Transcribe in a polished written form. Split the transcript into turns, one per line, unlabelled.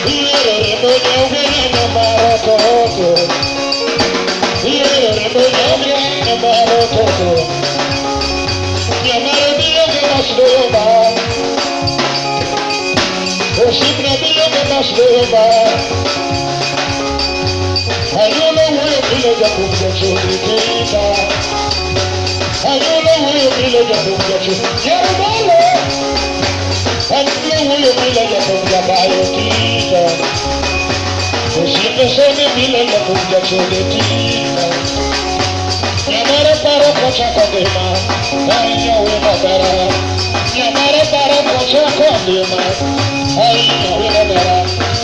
Ihero rembo nyauge nyamaro toto. Ihero rembo nyauge nyamaro toto. Nyamaro bionge masdoma. Osiepna bionge masdoma. Anyuola wuoyo pile jakuom jachode kita. Anyuola wuoyo pile jakuom jachode. Yarubalo. Anyuola wuoyo pile jakuom jabayo kita. Osiepe some pile jakuom jachode kita. Nyamare paro kochako ngima, ahinya wino bera. Nyamare paro kochako ngima, ahinya wino bera.